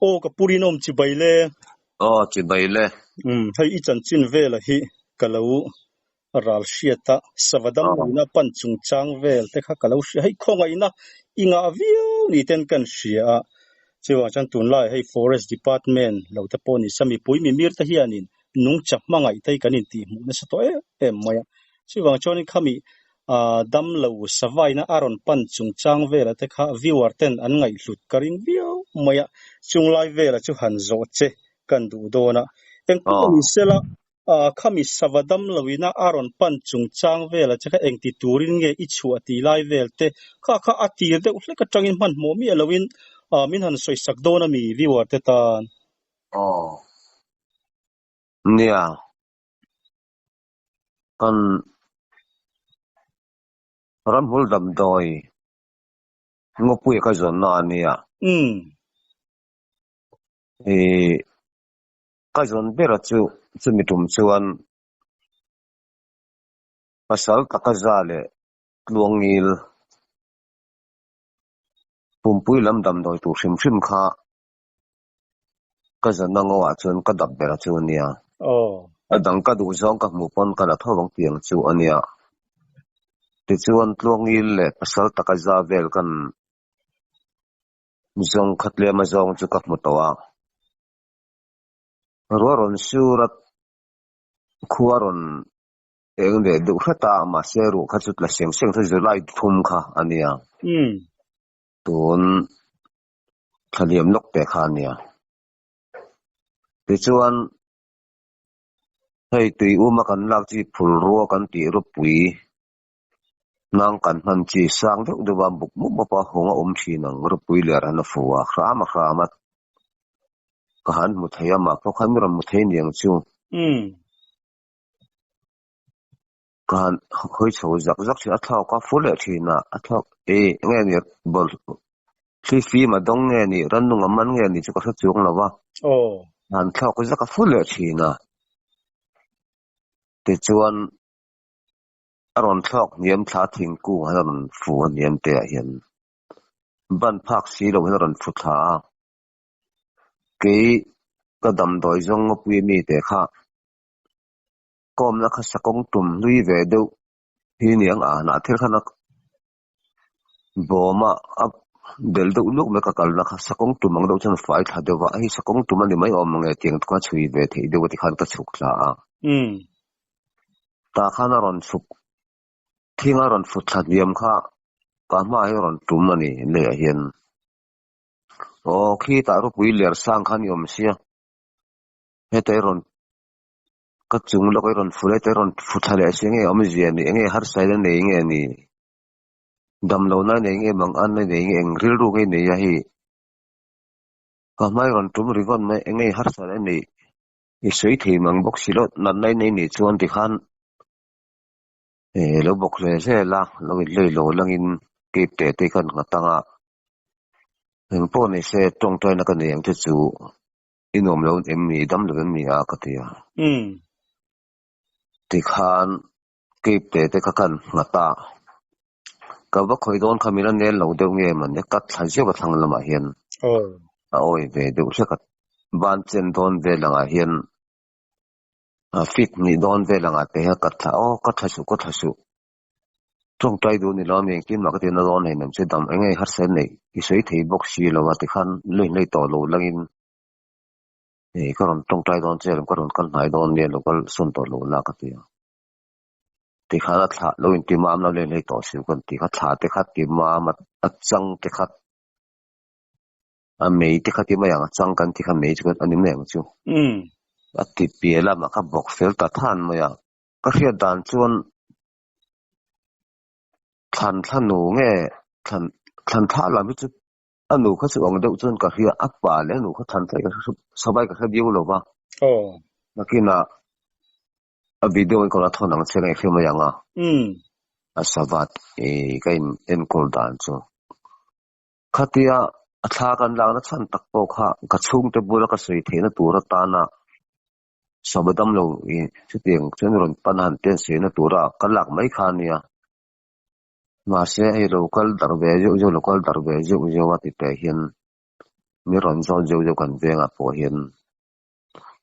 Aw ka pu rinawm chibai le. Aw chibai le. Umm hei i chanchin vela hi ka lo ral hriat a, sava dam nuna pan chungchang vel te kha ka lo hria hei khawngaihna i ngah viau ni ten kan hria a, chuvang chuan tunlai hei Forest Department lo te pawh ni sa mipui mimir te hianin nungcha hmangaih te hi kan intihhmuh nasa tawh em em mai a, chuvang chuanin khami damlo savaina a rawn pan chungchang vela te kha viewer ten an ngaihhlut ka ring viau mai a, chunglai vela chu han zawh che kan duh dawn a, engpawh ni sela khami sava damloina a rawn pan chungchang vela che kha engti turin nge i chhuah tih lai vel te kha kha a tir deuh hlek atangin hmanhmawh miah loin min han sawisak dawn a mi viewer te tan. Aw. Nia. Kan ramhmul damdawi ngawpui ka zawnna a nia. Ih ka zawn bera chu chumi tum chuan pasal taka za leh tluangngil pumpui lam damdawi tur hrim hrim kha Ka zanna ngawah chuan ka dap ber chu a nia. A dang ka duh zawng ka hmuh pawn ka la tho vang piang chu a nia. Tichuan Tluangil leh pasal taka za vel kan zawng kha tlem a zawng chu ka hmu tawh a. Ruah rawn sur a, khua rawn eng leh deuh hret a, mahse ruah kha chu tla seng seng chu July thum kha a nia. Tun thlaliam lawk teh kha a nia. Tichuan, hei tui uma kan lak chi phul rua kan tih rupui nang kan hman chi sang deuh deuh a buk mup mup a hawng a awm thin ang rupui ler han a fu a hram a hram a ka han hmu thei a mah pawh khan mi rawn hmu thei niang chu. Ka han hawi chho zak zak thin a thlawk a fu leh thin a a thlawk e enge ni bawlhhlawh thli fim a dawng nge ni rannung a man nge ni chu ka hre chuang lo va han thlawk zak a fu leh thin a tichuan a rawn thlawk hniam thla thingkung ah hian a rawn fu a hniam te ah hian ban phak si lo hian a rawn fu thla a kei ka damdawi zawng ngawpui mi te kha. Kawmna kha sakawng tum hlui ve deuh hi niang a hnah thil khan a bawm a a bel deuh luak mai ka kalna kha sakawng tum ang deuh chuan fai thla deuh a hei sakawng tum a ni mai awm ang e tiang kha chhui ve theih deuh a tikhan ka chhuk thla a tah khan a rawn chhuk thing a rawn fut thla hniam kha ka hmaah hian a rawn tum a ni leiah hian aw khitah ropui ler sang kha a ni awm sia heta i rawn Ka chung lawk i rawn fu leh te rawn fu thla leh si nge awmzia ni enge harsa in a nei nge ni damlohna a nei nge mang an a nei nge eng rilru nge nei a hei ka hmai rawn tum ringawt mai enge harsa a nei i sawi thei mang bawk si loh natna i nei nih chuan tikhan eh lo bawk hle hle la lo in hlei lo langin cape teh te khan nghat anga engpawh ni se tawngtaina ka nei ang che chu. I nuam lo em ni, dam lo em ni a ka ti a. Tikhan cape te te kha khan nghat a, ka va khawi dawn kha min a nel lo deuh nge man e, ka thla zeuh a thlang lamah hian a awi ve deuh hlek a, ban chen dawn vel angah hian feet hnih dawn vel angah te hian ka thla aw ka thla suh ka thla suh. Tawngtai duh ni lo a mi engtin mah ka ti na dawn hei nem che dam eng nge harsa neih i sawi thei bawk si lo a tikhan lui hlei tawh lo langin ih ka rawn tawngtai dawn che ka rawn kal hnai dawn nia lo kal sawn tawh lo la ka ti a tikhan a thlah lo inti mam lo len hlei tawh si kan ti kha thla te kha ti mam a a chang te kha a mei te kha ti mai ang a chang kan ti kha mei chu a ni mai ang chu a ti piah lamah kha bawk fel ta than mai a. Ka hriat dan chuan thlan thla nu nge thlan thlan thla lam hi chu a nu kha chu ang deuh chuan ka hria a pa leh a nu kha thlan thla hi ka hre sabai ka hre viau lo va nakinah a video in ka la thawn ang che nge hre mai ang a a savat ih ka in enkawl dan chu khatia a thla kan lakna chhan tak pawh kha ka chhungte bula ka sawi theihna tur atana Sawma dam lo i chutiang chuan rawn pan han ten sehna tura ka lak mai kha a nia. Mahse hei lo kal darh ve zeuh zeuh lo kal darh ve zeuh zeuh a ti teh hian. Mi rawn zawt zeuh zeuh kan vengah pawh hian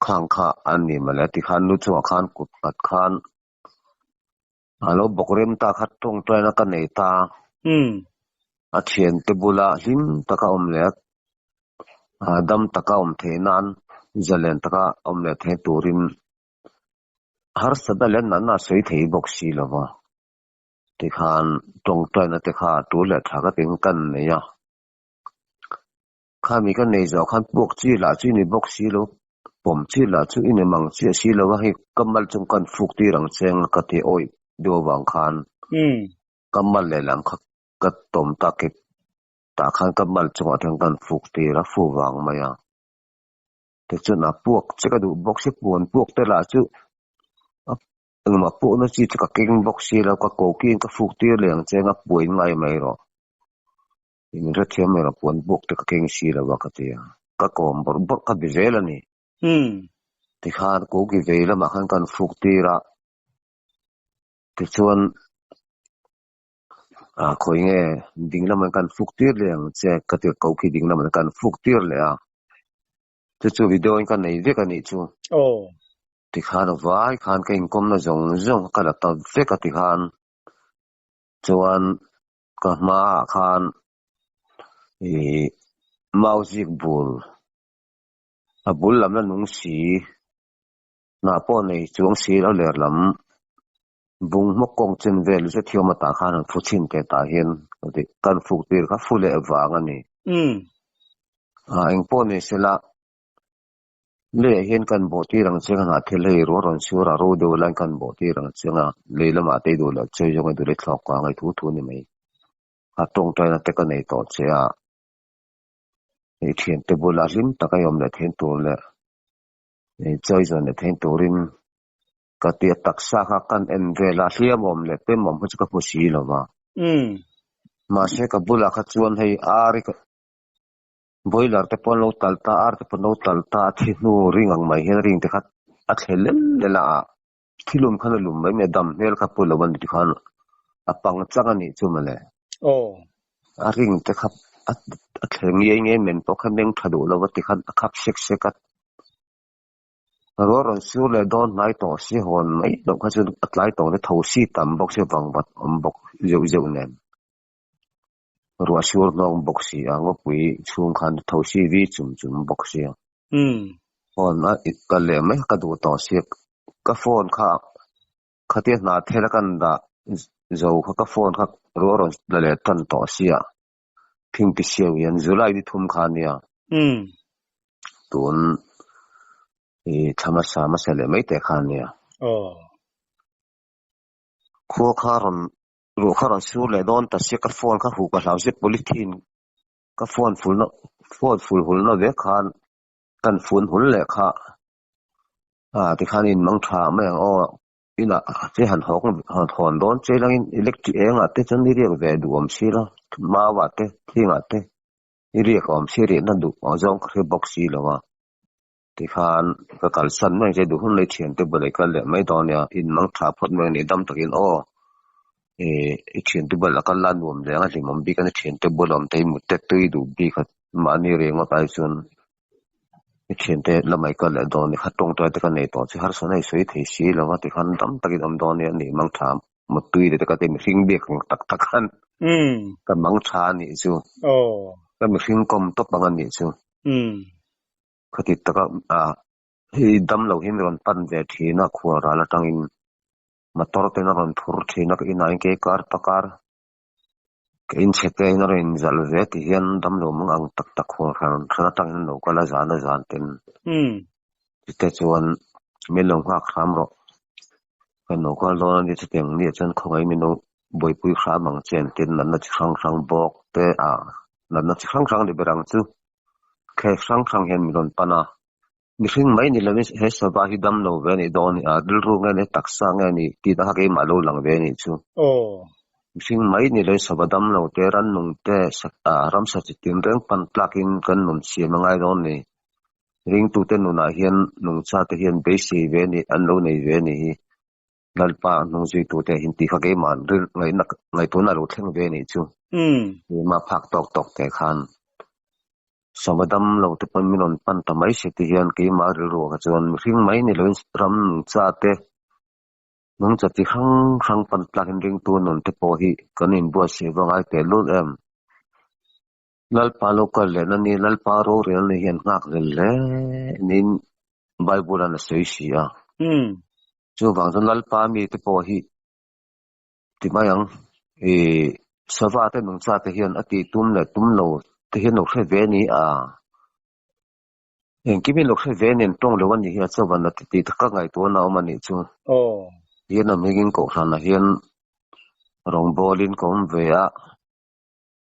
khang kha an ni mawle tikhan lu chungah khan kut nghat khan a lo bawk rem ta kha tawngtaina ka nei ta. A thiante bula hlim taka awm leh a dam taka awm theih nan zalen taka awm leh theih turin harsatna leh natna a sawi thei bawk si lo va. Tikhan tawngtaina te kha tul leh tha ka tin kan nei a. Khami ka nei zawh khan puak chi lah chu i ni bawk si lo, pawm chi lah chu i ni mang chiah si lo a, hei ka mal chung kan fuk tir ang che anga ka ti awih deuh avang khan ka mal lehlam kha ka tawm ta kep tah khan ka mal chungah te kan fuk tir a, fu vang mai a. Tichuan a puak che ka duh bawk si, puan puak te lah chu engmah puakna chi chu ka keng bawk si lo, ka kokiin ka fuk tir leh ang che anga puain ngai mai rawh. In hrethiam mai rawh puan buk te ka keng si lo a ka ti a, ka kawm bawrh bawrh ka be zel a ni. Tikhan koki vei lamah khan kan fuk tir a, tichuan ah khawi nge ding lamah kan fuk tir leh ang che ka ti a, koki ding lamah kan fuk tir leh a, chu chu video in ka nei vek a nih chu. Tikhan vai khan ka inkawmna zawng zawng ka la ta vek a tikhan chuan ka hmaah khan ih mau zik bul a bul lam la nung si hnah pawh nei chuang si lo ler lam bung hmawk kawng chen vel zet hi awm atah khan an fu chhin teh tah hian kan fuk tir kha fu leh vang a ni. Ah engpawh ni sela Leiah hian kan bawh tir ang che a, thil hei ruah rawn chhur a, ro deuh laiin kan bawh tir ang che a, lei lamah te i duh loh che zawng i duh leh thlawk ang i thu thu a ni mai. A tawngtaina te ka nei tawh che a, i thiante bulah hlim taka i awm leh thein tur leh i chawi zawn leh thein turin ka ti a, taksa kha kan en vel a, hliam awm leh pem awm kha chu ka hmu si lo va. Mahse ka bulah kha chuan hei ar i Boiler te pawh an lo tal ta, ar te pawh an lo tal ta, a thi hnu ring ang mai hian ring te kha a thle lel lel a, thilum khan a lum mai mai a, dam hmel kha pu lo a ni tikhan a pang chang a nih chu mawle. A ring te kha a thle ngei ngei men pawh kha meng tha duh lo a tikhan a khap sek sek a, ruah rawn sur leh dawn hnai tawh si hawn mai loh kha chu a tlai tawh le tho si tam bawk si vangvat awm bawk zeuh zeuh nen. Ruah sur hnawng bawk si a, ngawpui chhung khan tho si vi chum chum bawk si a. Phone a kal leh mai ka duh tawh si a, ka phone kha khatia hna thel a kan dah zo kha ka phone kha ruah rawn la leh tan tawh si a, thingti siau hian July ni thum kha ania. Tun i thla hmasa hmasa leh mai teh kha ania. Khua kha rawn Ruah kha rawn sur leh dawn ta sia ka phone kha huh ka hlau zet polythene ka phone ful na phone ful hul na vek khan kan fun hul leh kha ah tikhan in mang tha mai ang aw inah che han hawk han hawn dawn che langin electric engah te chuan i riak ve duh awm si lo mau ah te thingah te i riak awm si riahna duh ang zawng ka hre bawk si lo a. Tikhan ka kalsan mai che duh hun lei thiante bulah i kal leh mai dawn nia, in mang tha phawt mai a ni dam takin aw ih i thiante bulah kal la nuam leh ang a hlimawm bik a ni thiante bulah awm te i mut te tui duh bik a mahni ringawt ai chuan i thiante lamah i kal leh dawn nia kha tawngtai te ka nei tawh che harsatna i sawi thei si lo va tikhan dam takin awm dawn nia a ni mang tha mut tui leh te ka ti mihring biak ang tak tak khan ka mang tha a nih chu ka mihring kawm tawp ang a nih chu. Khati taka ah hei dam lo hi an rawn pan ve thin a, khual ral atangin motor ten a rawn phur thin a, ka inah hian kei kar pakar ka inchhe te in a rawn inzalh ve ti hian dam lo mang ang tak tak khual ral hran atangin an lo kal a zan a zan ten chute chuan min lo nghak hram rawh kan lo kal dawn a ni chutiang nia chuan khawngaih min lo buaipui hram ang che an tin natna chi hrang hrang bawk te ah natna chi hrang hrang ni ber ang chu. Thlek hrang hrang hian min rawn pan a, mihring mai ni lovin he sava hi dam lo ve a nih dawn a ni a, rilru nge ni taksa nge ni tih te kha keimah lo lang ve a nih chu. Mihring mai ni lovin sava dam lo te, rannung te, ramsa chi tin reng pan tlakin kan nun siam a ngai dawn a ni. Ringtute nunah hian nungcha te hian beisei ve a ni, an lo nei ve a nih hi. Lalpa hnung zuitute hian tih kha keimah ril ngaihna ngaihtuahna a lo thleng ve a nih chu. Keimah phak tawk tawk te khan. Sava dam lo te pawn min rawn pan ta mai se ti hian keimah rilru ah kha chuan mihring mai ni loin ram nungcha te, nungcha chi hrang hrang pan tlakin ringtu nun te pawh hi kan inbuatsaih va ngai teh lul em. Lalpa lo kal lehna ni, Lalpa rorel ni hian nghak zel hle niin Bible an a sawi si a. Chuvang chuan Lalpa mite pawh hi ti mai ang, i sava te nungcha te hian a tih tum leh tum lo te hian lo hre ve ni a. Engkim in lo hre ve nen tawng lo a nih hi a chuan a ti tih ka ngaihtuahna a awm a nih chu. Hian a hmingin Kohhranah hian rawngbawlin ka awm ve a.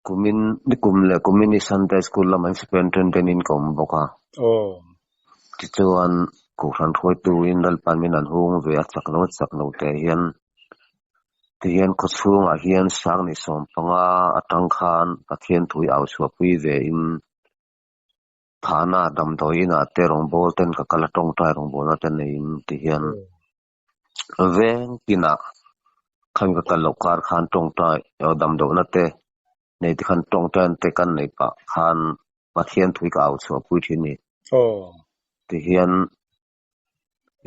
Kumin, nikum leh kumin hi Sunday School lamah hian Superintendent in ka awm bawk a. Tichuan, Kohhran hruaituin Lalpan min an hung ve a, chak lo chak lo teh hian tihian khawchhungah hian Sangni sawmpanga atang khan Pathian thu hi au chhuahpui ve in Thana damdawi inah te rawngbâwl ten ka kal a, tawngtai rawngbâwlna te neiin tihian Veng tinah khami ka kal loh kar khan tawngtai damdawiina te nei te khan tawngtai te kan nei pah khan Pathian thui ka au chhuah pui thin a ni. Tihian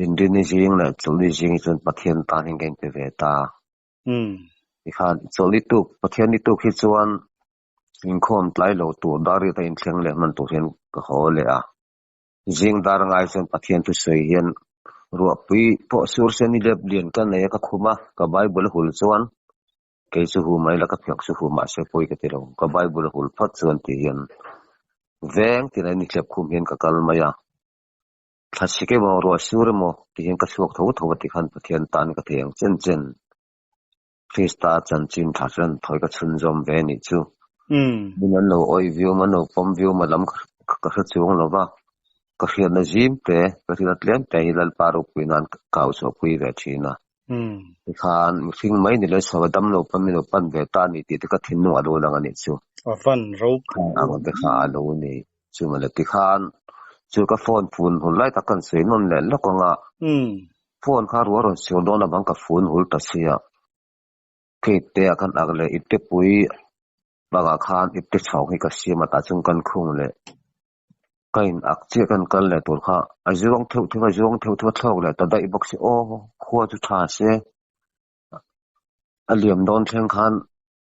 Inrini zing leh Chawlhni zing hi chuan Pathian tan hian ka inpe ve ta. Tikhan Chawlhni tuk Pathianni tuk hi chuan inkhawm tlai lo tur dar riat a inthleng leh hman tur hian ka haw leh a. Zing dar ngai chuan Pathian thusawi hian ruahpui pawh sur sen i lep lian ka nei a ka khum a, ka Bible a hul chuan kei chu hu mai la ka phek chu hu mahse pawi ka ti lo, ka Bible a hul phawt chuan tih hian veng tina in thlep khum hian ka kal mai a, thlasik emaw ruah sur emaw tih hian ka chhuak tho tho a ti khan Pathian tan ka thei ang chen chen Krista chanchin tha chuan thawi ka chhunzawm ve a nih chu. Min an lo awih viau an lo pawm viau ma lam ka hre chuang lo va, ka hriatna zim te, ka hriatna tlem te hi Lalpa ropui nan ka au chhuahpui ve thin a. Tikhan mihring mai ni lo chho a dam lo pawn min lo pan ve ta a ni tih te ka thinlung a lo lang a nih chu. A van ropui. Ang te kha a lo ni. Chu mawle tikhan chu ka phone phun hun lai tak kan sawi nawn leh lawk ang a. Phone kha ruah rawn siam dawn avang ka phone hul ta sia. Gate te ah khan ak leh ipte pui bangah khan ipte chhawng hi ka siam a tah chuan kan khung leh ka in ak chiah kan kal leh tur kha a zuang theuh theuh a zuang theuh theuh a thlawk leh ta daih bawk si aw khua chu tha se a liam dawn thleng khan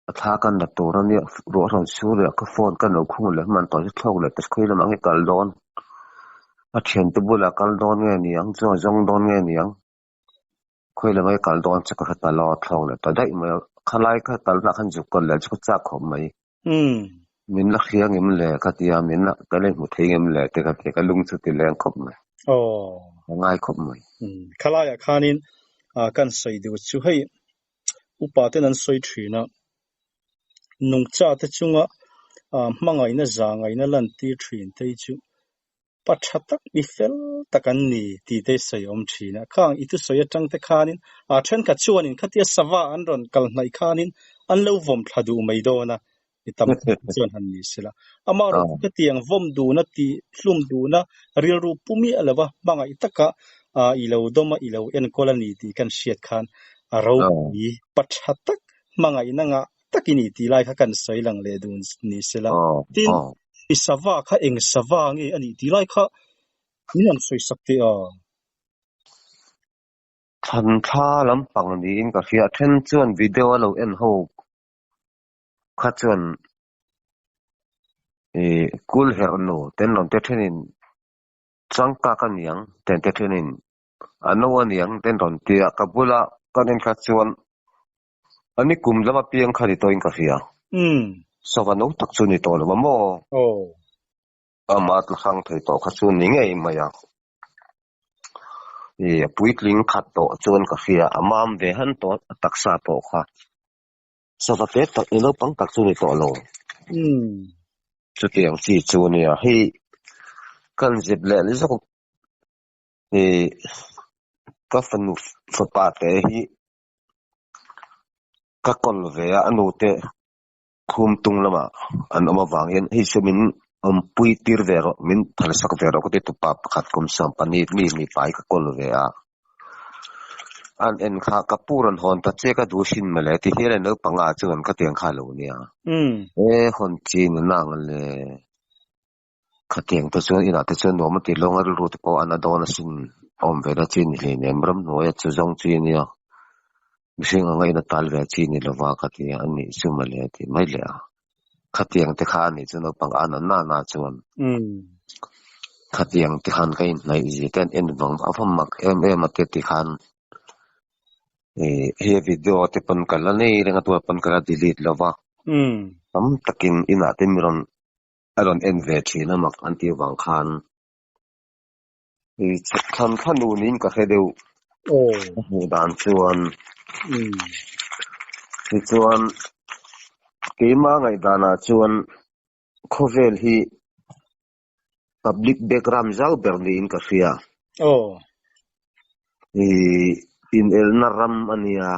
a thla kan la tur ania ruah rawn sur leh ka phone kan lo khung leh hman tawh chu thlawk leh ta khawi lamah nge kal dawn a thiante bulah kal dawn nge ni ang chuan a zawng dawn nge ni ang khawi lamah nge kal dawn chu ka hre ta lo a thlawk leh ta daih mai a khalai kha kalna ah khan zuk kal leh chu ka chak khawp mai min la hria ngem le ka ti a min la ka la hmu thei ngem le te ka ti a ka lung chu ti leng khawp mai a ngai khawp mai. Khalaiah khanin kan sawi deuh chu hei Upa ten an sawi thin a, nungcha te chunga hmangaihna zangaihna lantir thin te hi chu pa tha tak mi fel tak an ni tih te sawi awm thin a. Khang i thusawi atang te khanin a thenkhat chuanin khatia sava an rawn kal hnaih khanin an lo vawm thla duh mai dawn a, mi tam tak chuan han ni sela. Amaherawhchu khatiang vawm duhna tih hlum duhna rilru pu miah lova hmangaih taka i lo dawm a, i lo enkawl a ni tih kan hriat khan a ropui pa tha tak hmangaihna ngah tak i ni tih lai kha kan sawi lang leh dun ni sela. Tin, i sava kha eng sava nge a nih tih lai kha min han sawi sak teh a. Thlan thla lampang niin ka hria, then chuan video a lo en ho Kha chuan ih kul herh nu ten rawn te thenin changkak a niang ten te thenin a no a niang ten rawn ti a, ka bula kan en kha chuan a ni kum lama piang kha ni tawhin ka hria. Sava no tak chu ni tawh lo a maw? Ama tla hrang thei tawh kha chu ni ngei mai a. Ih a puitling khat tawh chuan ka hria, a mam ve han tawh a taksa pawh kha. Sava te tak ni naupang tak chu ni tawh lo. Chutiang chi chu a nia. Hei kan zep leh zawk ih ka fanu fapa te hi ka kawl ve a, a nu te khum tung lamah an awm avang hian hei chu min awmpui tir ve rawh, min phalsak ve rawh ka ti tupa pakhat kum 15 mi mipa hi ka kawl ve a. An en kha ka pu rawn hawn ta che ka duh hrin mawle ti hian a naupang ah chuan ka tiang kha a lo nia. E hawn chi ni nang le. Khatiang te chuan inah te chuan nuam a ti lawng a, rilru te pawh a na dawn asin. Awm ve na chi ni hleinem, ramhnuaia chu zawng chi a nia. Mihring anga in a tal ve chi ni lova ka ti a, ani chu mawle a ti mai leh a. Khatiang te kha ani chu naupang a na na na chuan. Khatiang te khan ka inhnaih zia te an en vang a va mak em em a te ti khan he video te pawn ka la nei reng a tunah pawn ka la delete lova. Tam takin inah te mi rawn a rawn en ve thin a mak an tih avang khan thlan thla nu niin ka hre deuh a hmuh dan chuan tichuan keima ngaihdanah chuan khawvel hi public background zau ber niin ka hria inelna ram a nia.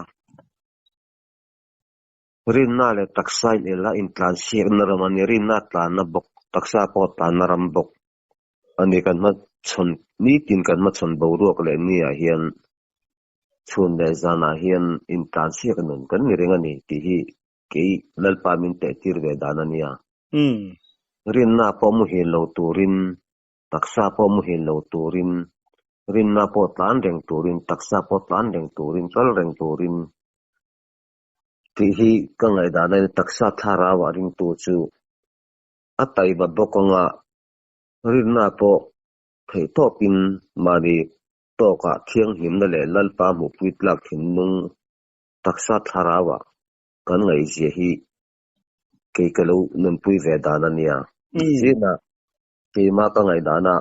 Rinna leh taksa inel a intlansiakna ram a ni. Rinna tlanna bawk, taksa pawh tlanna ram bawk a ni. Kan hmachhawn, nitin kan hmachhawn boruak leh niah hian chhun leh zanah hian intlansiak nun kan ni reng a ni tih hi kei Lalpa min tehtir ve dan a nia. Rinna pawh muhil lo turin, taksa pawh muhil lo turin, rinna pawh tlan reng turin, taksa pawh tlan reng turin, kal reng turin, Tih hi ka ngaihdan a ni. Taksa thlarauah ringtu chu a taima bawk anga rinna pawh theihtawpin mahni tawkah thianghlimna leh Lalpa hmuhpui tlak thinlung taksa thlarauah kan ngaihzia hi kei ka lo nunpui ve dan a nia. Zinah keimah ka ngaihdan a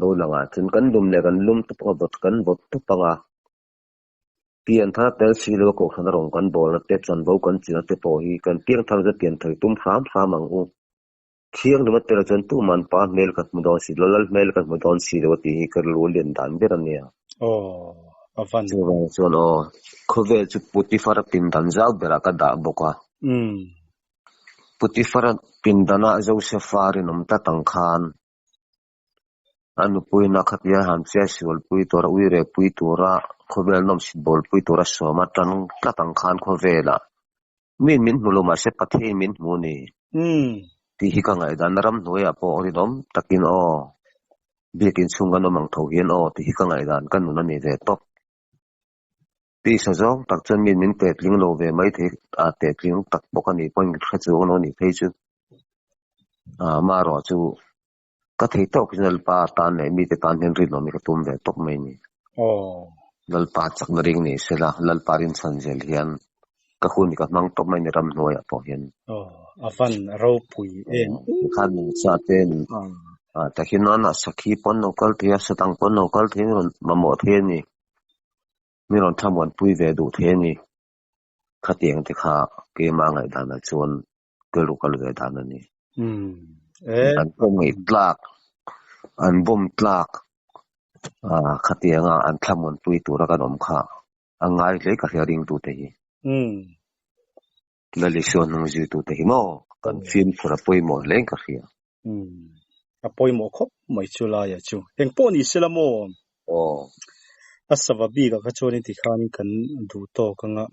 lo langah chuan kan lum leh kan lum tawp anga vawt kan vawt tawp anga Pian thar tel si lo a kohhran a rawn kan bawlna te, chanvo kan china te pawh hi kan piang thar chu pian thar tum hram hram ang u. Thianghlim a tel chuan tuman pa hmel kan hmu dawn si lo, lal hmel kan hmu dawn si lo a tih hi ka rilru lian dan ber a nia. Aw, a van. Chuvang chuan aw, khawvel chu Putifara pindan zau berah ka dah bawk a. Putifara pindanah Josefa rinawm tlat ang khan A nupuina khatia han che sualpui tura uirepui tura khawvel nawmsit bawlpui tura sawm atang tlat ang khan khawvelah min min hmu lo mahse Pathian min hmu a ni tih hi ka ngaihdan a ramhnuaiah pawh rinawm takin aw biakin chhung kan awm ang tho hian aw tih hi ka ngaihdan ka nun a ni ve tawp. Tisa zawng tak chuan min min tetling lo ve mai thei a tetling tak bawk a nih pawhin hre chuang lo a nih phei chu amaherawh chu Ka thei tawk hi Lalpa tan leh mite tan hian rinawm hi ka tum ve tawp mai ni. Lalpa chakna ring nei sela, Lalpa rinchhan zel hian ka hun hi ka hmang tawp mai ni ramhnuaiah pawh hian. A van ropui em. Tikhan nungcha ten takin nana sakhi pawn lo kal thei a, satang pawn lo kal thei a, mi rawn mamawh thei a ni. Mi rawn thlamuanpui ve duh thei a ni. Khatiang te kha keimah ngaihdanah chuan ka ru kal ve dan a ni. An kawngei tlak, an bawm tlak, khatianga an thlamuanpui tura kan awm kha a ngai hle ka hria ringtute hi. Lal Isua hnung zuitute hi maw kan fimkhur a pawimawh hle in ka hria. A pawimawh khawp mai chu laia chu. Engpawh ni sela maw? Aw. A sava bikah kha chuan in tikhanin kan duh tawk anga.